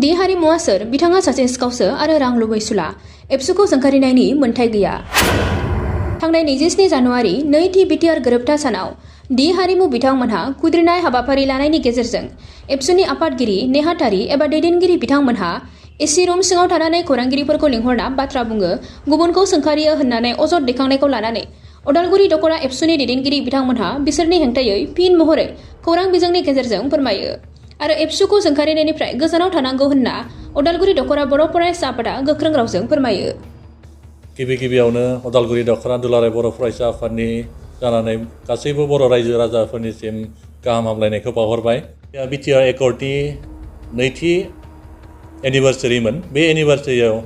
दि हारिमुआ सोर बिथाङा सासे सिखावसो आरो रां लुबैसुला एबसुखौ सोंखारिनायनि मोन्थाइ गैया। थांनाय 27 जानुवारि नैथि बिटिआर गोरोबथा सानाव दि हारिमु बिथांमोनहा खुद्रिनाय हाबाफारि लानायनि गेजेरजों एबसुनि आफादगिरि नेहाथारि एबा दैदेनगिरि बिथांमोनहा एसि रुम सिङाव थानानै खौरांगिरिफोरखौ लिंहरना बाथ्रा बुङो, गुबुनखौ सोंखारियो होननानै अजद दैखांनायखौ लानानै उदालगुरि दख'रा एबसुनि दैदेनगिरि बिथांमोनहा बिसोरनि हेंथायै फिन महरै खौरां बिजोंनि गेजेरजों फोरमायो आरो एबसुखौ सोंखारिनायनिफ्राय गोजानाव थानांगौ होनना उदालगुरि दख'रा बर' फरायसा आफादा गोख्रों रावजों फोरमायो। गिबियावनो उदालगुरि दख'रा दुलाराय बर' फरायसा आफादनि जानानै गासैबो बर' रायजो राजाफोरनिसिम गाहाम हामलायनायखौ बावहरबाय। बिटिआर एकर्डनि नैथि एनिभार्सारिमोन। बे एनिभार्सारियाव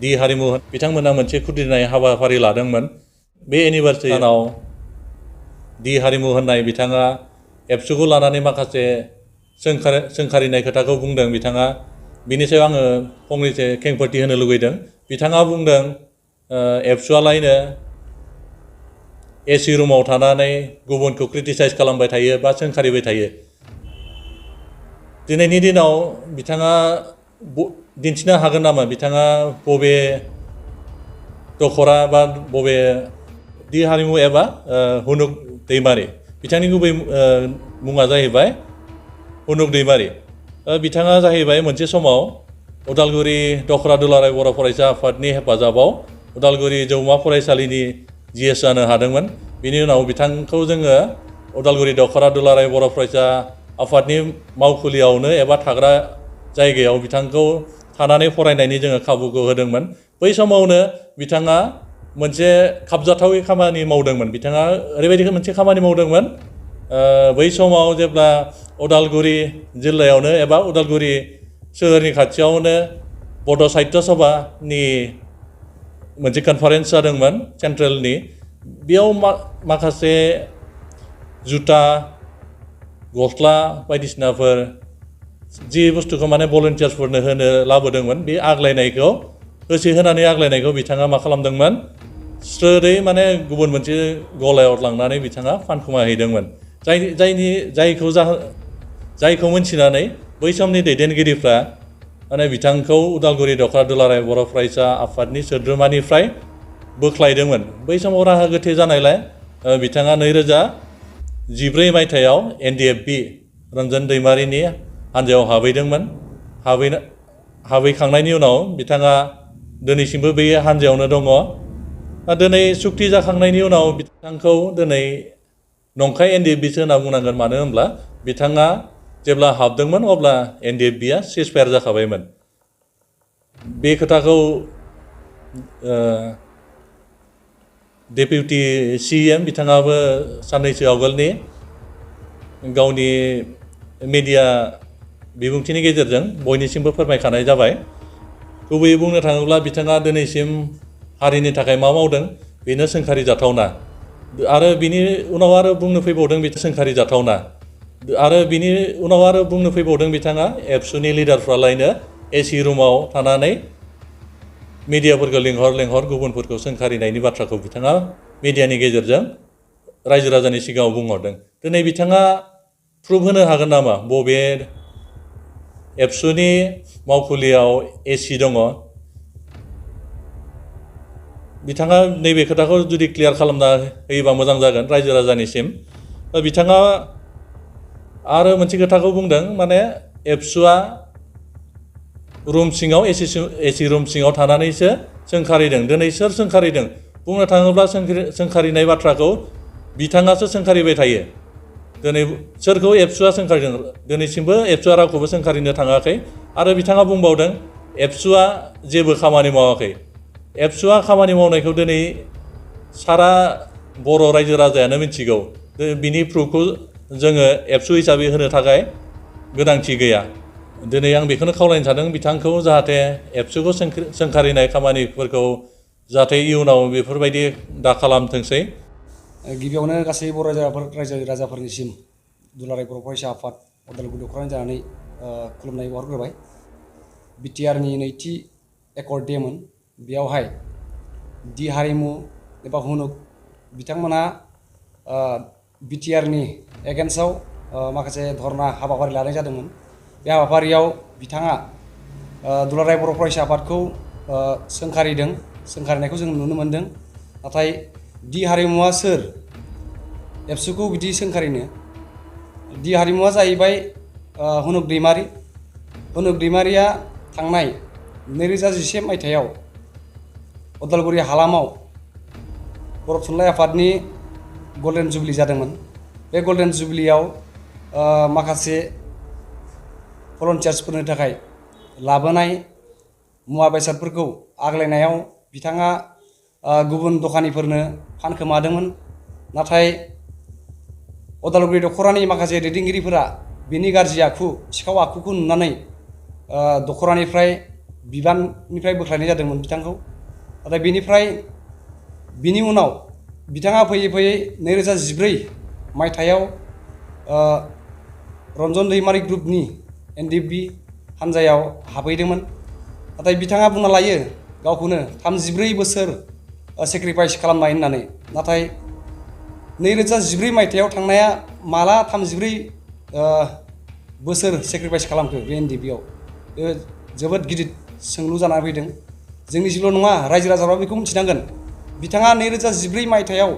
दि हारिमु बिथांमोना मोनसे खुद्रिनाय हाबाफारि लादोंमोन। बे एनिभार्सारियाव दि हारिमु होननाय बिथाङा एबसुखौ लानानै माखासे सोंखारिनाय खोथाखौ बुंदों। बिथाङा बिनि सायाव आङो फंनैसो खेंफोरथि होनो लुगैदों। बिथाङा बुंदों एबसुआलायनो एसि रुमाव थानानै गुबुनखौ क्रिटिसाइज खालामबाय थायो बा सोंखारिबाय थायो। दिनैनि दिनाव बिथाङा दिन्थिनो हागोन नामा बिथाङा बबे दख'रा बा बबे दि हारिमु एबा हुनुक दैमारि, बिथांनि गुबै मुङा जाहैबाय हुनुक दैमारि। बिथाङा जाहैबाय मोनसे समाव उदालगुरि दख'रा दुलाराय बर' फरायसा आफादनि हेफाजाबाव उदालगुरि जौमा फरायसालिनि जिएस जानो हादोंमोन। बिनि उनाव बिथांखौ जोङो उदालगुरि दख'रा दुलाराय बर' फरायसा आफादनि मावखुलियावनो एबा थाग्रा जायगायाव बिथांखौ थानानै फरायनायनि जोङो खाबुखौ होदोंमोन। बै समावनो बिथाङा मोनसे खाबजाथावै खामानि मावदोंमोन। बिथाङा ओरैबायदि मोनसे खामानि मावदोंमोन, बै समाव जेब्ला उदालगुरि जिल्लायावनो एबा उदालगुरि सोहोरनि खाथियावनो बड' साहित्य सभानि मोनसे कनफारेन्स जादोंमोन सेन्ट्रेलनि। बेयाव माखासे जुथा, गस्ला बायदिसिनाफोर जि बुस्थुखौ माने भलन्टियार्सफोरनो होनो लाबोदोंमोन, बे आग्लायनायखौ होनानै आग्लायनायखौ बिथाङा मा खालामदोंमोन, स्रोदै माने गुबुन मोनसे गलायाव लांनानै बिथाङा फानखुमा हैदोंमोन। जायखौ मोनथिनानै बै समनि दैदेनगिरिफ्रा माने बिथांखौ उदालगुरि दख'रा दुलाराय बर' फरायसा आफादनि सोद्रोमानिफ्राय बोख्लायदोंमोन। बै समाव राहा गोथे जानायलाय बिथाङा 2014 मायथाइयाव NDFB रन्जन दैमारिनि हानजायाव हाबहैदोंमोन। हाबहैखांनायनि उनाव बिथाङा दिनैसिमबो बे हानजायावनो दङ। दिनै सुक्ति जाखांनायनि उनाव बिथांखौ दिनै नंखाय NDFBसो होनना बुंनांगोन। मानो होनब्ला बिथाङा जेब्ला हाबदोंमोन अब्ला NDFBआ सिजफायार जाखाबायमोन। बे खोथाखौ डेपुटि CM बिथाङाबो साननैसो आवगोलनि गावनि मिडिया बिबुंथिनि गेजेरजों बयनिसिमबो फोरमायखानाय जाबाय। गुबैयै बुंनो थाङोब्ला बिथाङा दिनैसिम हारिनि थाखाय मा मावदों बेनो सोंखारि जाथावना। आरो बिनि उनाव आरो बुंनो फैबावदों सोंखारि जाथावना। आरो बिनि उनाव आरो बुंनो फैबावदों बिथाङा एबसुनि लिडारफ्रालायनो एसि रुमाव थानानै मिडियाफोरखौ लेंहर गुबुनफोरखौ सोंखारिनायनि बाथ्राखौ बिथाङा मिडियानि गेजेरजों रायजो राजानि सिगाङाव बुंहरदों। दिनै बिथाङा प्रुफ होनो हागोन नामा बबे एबसुनि मावखुलियाव एसि दङ? बिथाङा नैबे खोथाखौ जुदि क्लियार खालामना होयोबा मोजां जागोन रायजो राजानिसिम। बिथाङा आरो मोनसे खोथाखौ बुंदों, माने एबसुआ रुम सिङाव एसि रुम सिङाव थानानैसो सोंखारिदों। दिनै सोर सोंखारिदों? बुंनो थाङोब्ला सोंखारिनाय बाथ्राखौ बिथाङासो सोंखारिबाय थायो। दिनै सोरखौ एबसुआ सोंखारिदों? दिनैसिमबो एबसुआ रावखौबो सोंखारिनो थाङाखै। आरो बिथाङा बुंबावदों एबसुआ जेबो खामानि मावाखै। एबसुआ खामानि मावनायखौ दिनै सारा बर' रायजो राजायानो मिथिगौ। बिनि प्रुफखौ जोङो एबसु हिसाबै होनो थाखाय गोनांथि गैया। दिनै आं बेखौनो खावलायनो सानदों बिथांखौ, जाहाथे एबसुखौ सोंखारिनाय खामानिफोरखौ जाहाथे इयुनाव बेफोरबायदि दा खालामथोंसै। गिबियावनो गासै बर' रायजो राजाफोरनिसिम दुलाराय बर' फरायसा आफाद उदालगुरि दख'रानि जानानै खुलुमनाय बावहरग्रोबाय। बिटिआरनि नैथि एकर्ड डेमोन। बेयावहाय दि हारिमु एबा हुनुक बिथांमोना बिटिआरनि एगेन्स्टआव माखासे धरना हाबाफारि लानाय जादोंमोन। बे हाबाफारियाव बिथाङा दुलाराय बर' फरायसा आफादखौ सोंखारिनायखौ जों नुनो मोन्दों। नाथाय दि हारिमुआ सोर एबसुखौ बिदि सोंखारिनो? दि हारिमुआ जाहैबाय हुनुक दैमारि। हुनुक दैमारिया थांनाय 2011 मायथाइयाव उदालगुरि हालामाव बर' थुनलाइ आफादनि गल्डेन जुबलि जादोंमोन। बे गल्डेन जुबलियाव माखासे भलन्टियार्सफोरनि थाखाय लाबोनाय मुवा बेसादफोरखौ आग्लायनायाव बिथाङा गुबुन दखानिफोरनो फानखोमादोंमोन। नाथाय उदालगुरि दख'रानि माखासे दैदेनगिरिफोरा बिनि गाज्रि सिखाव आखुखौ नुनानै दख'रानिफ्राय बिबाननिफ्राय बोख्लायनाय जादोंमोन बिथांखौ। नाथाय बिनि उनाव बिथाङा फैयै फैयै 2014 मायथाइयाव रन्जन दैमारि ग्रुपनि NDB हान्जायाव हाबहैदोंमोन। नाथाय बिथाङा बुंना लायो गावखौनो 34 बोसोर सेक्रिफाइस खालामनाय होननानै। नाथाय 2014 मायथाइयाव थांनाया माला 34 बोसोर सेक्रिफाइस खालामखो बे NDBआव? बे जोबोद गिदिर सोंलु जानानै फैदों। जोंनिल' नङा, रायजो राजाफ्राबो बेखौ मिथिनांगोन। बिथाङा 2014 मायथाइयाव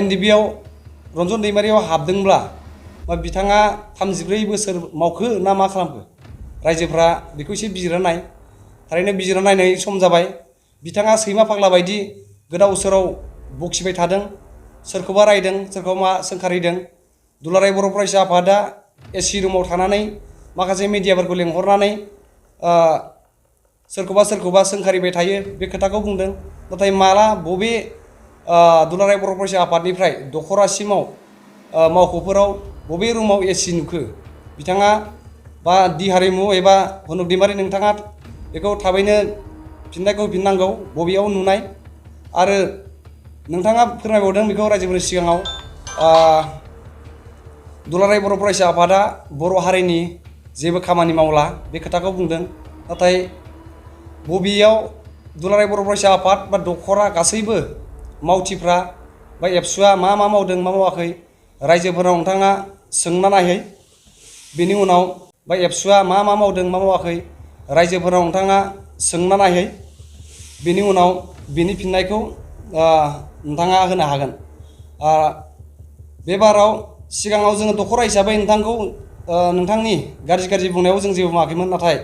NDBआव रन्जन दैमारियाव हाबदोंब्ला बिथाङा 34 बोसोर मावखो ना मा खालामखो? रायजोफ्रा बेखौ एसे बिजिरना नाय। थारैनो बिजिरना नायनाय सम जाबाय। बिथाङा सैमा फाग्ला बायदि गोदाव सोराव बखिबाय थादों, सोरखौबा रायदों, सोरखौबा सोंखारिदों। दुलाराय बर' फरायसा आफादा AC रुमाव थानानै माखासे मिडियाफोरखौ लेंहरनानै सोरखौबा सोंखारिबाय थायो बे खोथाखौ बुंदों। नाथाय माला बबे दुलाराय बर' फरायसा आफादनिफ्राय दख'रासिमाव मावख'फोराव बबे रुमाव AC नुखो? बिथाङा बा दि हारिमु एबा हुनुक दैमारि, नोंथाङा बेखौ थाबैनो फिननायखौ होफिननांगौ। बबेयाव नुनाय? आरो नोंथाङा फोरमायबावदों बेखौ रायजोफोरनि सिगाङाव दुलाराय बर' फरायसा आफादा बर' हारिनि जेबो खामानि मावला बे खोथाखौ बुंदों। नाथाय बबेयाव दुलाराय बर' फरायसा आफाद बा दख'रा गासैबो मावथिफ्रा बा एबसुआ मा मावदों मा मावाखै रायजोफोराव नोंथाङा सोंना नायहै। बेनि उनाव बा एबसुआ मा मावदों मा मावाखै रायजोफोराव नोंथाङा सोंना नायहै। बेनि उनाव बिनि फिननायखौ नोंथाङा होनो हागोन। बे बाराव सिगाङाव जोङो दख'रा हिसाबै नोंथांखौ नोंथांनि गाज्रि बुंनायाव जों जेबो बुङाखैमोन। नाथाय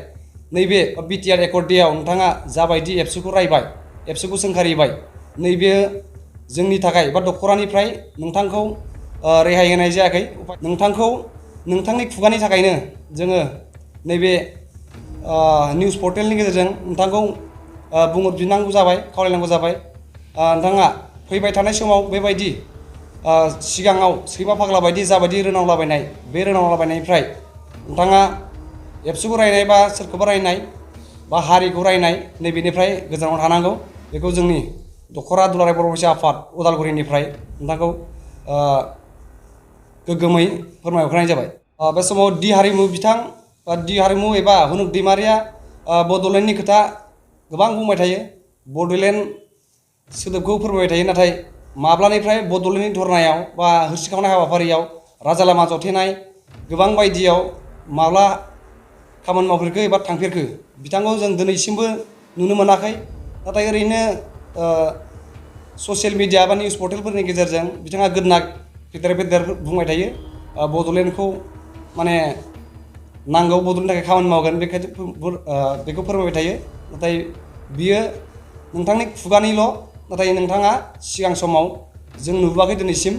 नैबे BTR एकर्ड डेआव नोंथाङा जाबायदि एबसुखौ रायबाय, एबसुखौ सोंखारिबाय, नैबे जोंनि थाखाय बा दख'रानिफ्राय नोंथांखौ रेहाय होनाय जायाखै। नोंथांनि खुगानि थाखायनो जोङो नैबे निउस पर्टेलनि गेजेरजों नोंथांखौ बुंहरफिननांगौ जाबाय, खावलायनांगौ जाबाय। नोंथाङा फैबाय थानाय समाव बेबायदि सिगाङाव सैमा फाग्ला बायदि जाबायदि रोनावलाबायनाय, बे रोनावलाबायनायनिफ्राय नोंथाङा एबसुखौ रायनाय बा सोरखौबा रायनाय बा हारिखौ रायनाय नैबेनिफ्राय गोजानाव थानांगौ। बेखौ जोंनि दख'रा दुलाराय बर' फरायसा आफाद उदालगुरिनिफ्राय नोंथांखौ गोग्गोमै फोरमायहरनाय जाबाय। बे समाव दि हारिमु एबा हुनुक दैमारिया बड'लेण्डनि खोथा गोबां बुंबाय थायो, बड'लेण्ड सोदोबखौ फोरमायबाय थायो। नाथाय माब्लानिफ्राय बड'लेण्डनि धरनायाव बा होस्रिखावनाय हाबाफारियाव, राजा लामा जथेनाय गोबां बायदियाव माब्ला खामानि मावफेरखो एबा थांफेरखो बिथांखौ जों दिनैसिमबो नुनो मोनाखै। नाथाय ओरैनो ससियेल मिडिया बा निउस पर्टेलफोरनि गेजेरजों बिथाङा गोदना फेदेर बुंबाय थायो। बड'लेण्डखौ माने नांगौ, बड'लेण्डनि थाखाय खामानि मावगोन बेखौ फोरमायबाय थायो। नाथाय बियो नोंथांनि खुगानिल'। नाथाय नोंथाङा सिगां समाव जों नुबोआखै दिनैसिम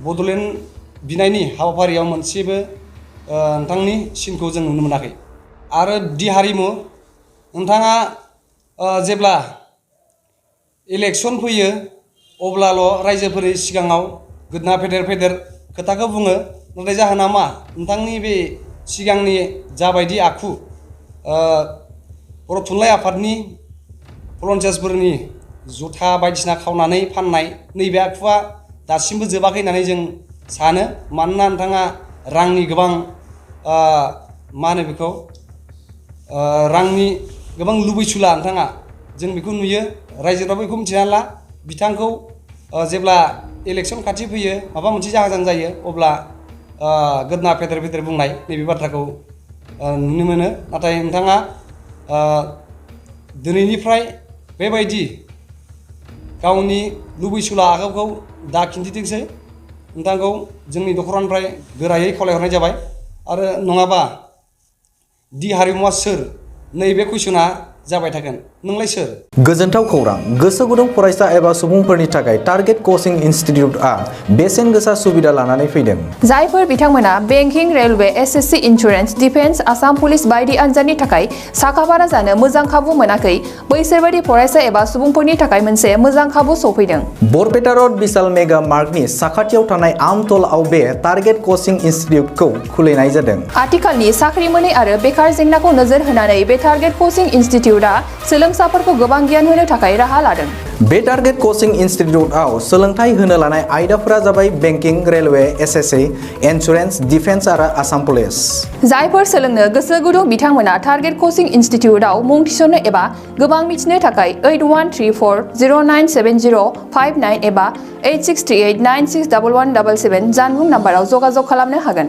बड'लेण्ड बिनायनि हाबाफारियाव मोनसेबो नोंथांनि सिनखौ जों नुनो मोनाखै। आरो दि हारिमु, नोंथाङा जेब्ला इलेक्सन फैयो अब्लाल' रायजोफोरनि सिगाङाव गोदना फेदेर खोथाखौ बुङो। नाथाय जाहोना मा? नोंथांनि बे सिगांनि जाबायदि आखु, बर' थुनलाइ आफादनि भलन्टियार्सफोरनि जुथा बायदिसिना खावनानै फाननाय, नैबे आखुआ दासिमबो जोबाखै होननानै जों सानो। मानोना नोंथाङा रांनि गोबां मा होनो बेखौ रांनि गोबां लुबैसुला नोंथाङा, जों बेखौ नुयो। रायजोफ्राबो बेखौ मिथिना ला। बिथांखौ जेब्ला इलेक्सन खाथि फैयो, माबा मोनसे जाहाजां जायो, अब्ला गोदना फेदेर फेदेर बुंनाय नैबे बाथ्राखौ नुनो मोनो नाथाय नोंथाङा दिनैनिफ्राय बेबायदि गावनि लुबैसुला आखुखौ दा खिन्थिथोंसै नोंथांखौ जोंनि दख'रानिफ्राय गोरायै खावलायहरनाय जाबाय आरो नङाबा दि हारिमुआ सोर नैबे कुइसना जाबाय थागोन नोंलाय सोर गोजोनथाव खौरां गोसो गुदुं फरायसा एबा सुबुंफोरनि थाखाय टारगेट कचिं इनस्टिट्यूटआ बेसेन गोसा सुबिदा लानानै फैदों जायफोर बिथांमोना banking railway SSC insurance defence Assam police बायदि आनजादनि थाखाय साखाफारा जानो मोजां खाबु मोनाखै बैसोरबायदि फरायसा एबा सुबुंफोरनि थाखाय मोनसे मोजां खाबु सफैदों बरपेटा रोड विशाल मेगा मार्टनि साखाथियाव थानाय आमतलाव बे टारगेट कचिं इनस्टिट्यूटखौ खुलिनाय जादों आथिखालनि साख्रि मोनै आरो बेकार जेंनाखौ नोजोर होनानै बे टारगेट कचिं इनस्टिट्यूटआ सोलोंसाफोरखौ गोबां गियान होनो थाखाय राहा लादों बे टारगेट कचिं इनस्टिट्यूटआव सोलोंथाइ होनो लानाय आयदाफोरा जाबाय banking railway SSC insurance defence आरो आसाम पुलिस जायफोर सोलोंनो गोसो गुदुं बिथांमोना टारगेट कचिं इनस्टिट्यूटआव मुं थिसननो एबा गोबां मिथिनो थाखाय 8134097059 एबा 8638961177 जानबुं नाम्बाराव जगाजग खालामनो हागोन